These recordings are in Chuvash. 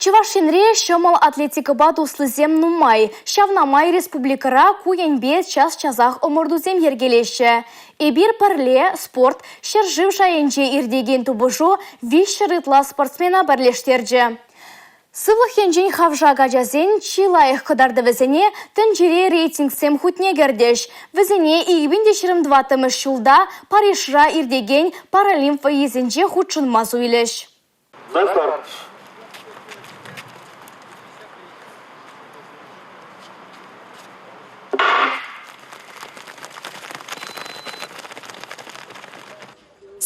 Чӑваш Енре ҫӑмӑл атлетикӑпа туслисем нумай. Ҫавна май республикӑра ку енпе час-часах ӑмӑртусем йӗркелеҫҫӗ. Эпир пӗрле спорт ҫӗршыв шайӗнче иртекен тупӑшу 300 ытла спортсмена пӗрлештерчӗ. Сывлӑх енчен хавшак ачасен чи лайӑх кӑтартӑвӗсене тӗнчере рейтингсем хутне кӗртӗҫ. Вӗсене 2024 ҫулта Парижра иртекен Паралимп вӑййисенче хутшӑнма суйлӗҫ. На старт.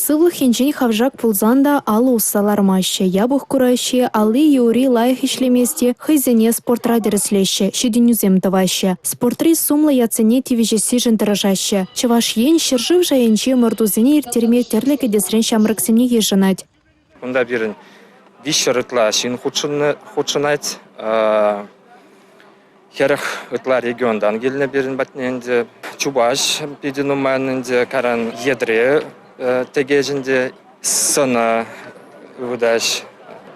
Сывлӑх енчен хавшак пулсан та алӑ усса лармаҫҫӗ, япӑх кураҫҫӗ, алли е ури лайӑх ӗҫлемест-и, хӑйсене спортра тӗрӗслеҫҫӗ, ҫитӗнӳсем тӑваҫҫӗ. Спортри сумлӑ ятсене тивӗҫессишӗн тӑрӑшаҫҫӗ. Чӑваш Ен ҫӗршыв шайӗнчи ӑмӑртусене ирттерме тӗрлӗ кӗтесрен ҫамрӑксене йышӑнать. Кунта пирӗн 300 ытла ҫын хутшӑнать. 40 ытла регионтан килнӗ пирӗн патне ӗнтӗ. Чупаҫ питӗ нумайӑн ӗнтӗ, каран йӗтре тӗкеҫ ӗнтӗ, сӑнӑ ывӑтаҫ.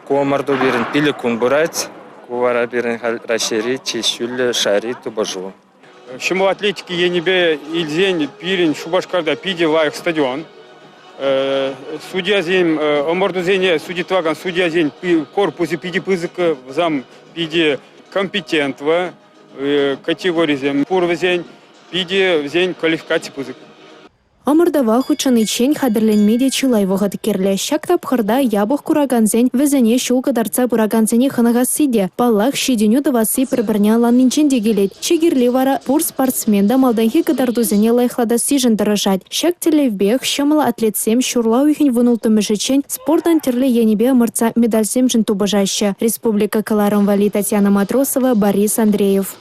Ку ӑмӑрту пирӗн 5 кун пырать. Ку вара пирӗн халь Раҫҫейри чи ҫӳллӗ шайри тупӑшу. Ҫӑмӑл атлетика енӗпе илсен пирӗн Шупашкарта питӗ лайӑх стадион. Судьясем ӑмӑртусене судья тӑвакан судьясен корпусӗ питӗ пысӑк, вӗсем питӗ компетентлӑ категорисем пур вӗсен, питӗ вӗсен квалификаци пысӑк. Ӑмӑртӑва хутшӑниччен хатӗрленме те чылай вӑхӑт кирлӗ. Ҫак тапхӑрта япӑх куракансен, вӗсене ҫул кӑтартса пыракансене хӑнӑхасси те, паллах, ҫитӗнӳ тӑвасси пӗр-пӗрне ӑнланнинчен те килет. Чи кирли вара пур спортсмен та малтанхи кӑтартусене лайӑхлатассишӗн тӑрӑшать. Ҫак тӗллевпех ҫӑмӑл атлетсем ҫурла уйӑхӗн вунулттӑмӗшӗччен спортӑн тӗрлӗ енӗпе ӑмӑртса медальсемшӗн тупӑшаҫҫӗ. Республика кӑларӑм валли Татьяна Матросова, Борис Андреев.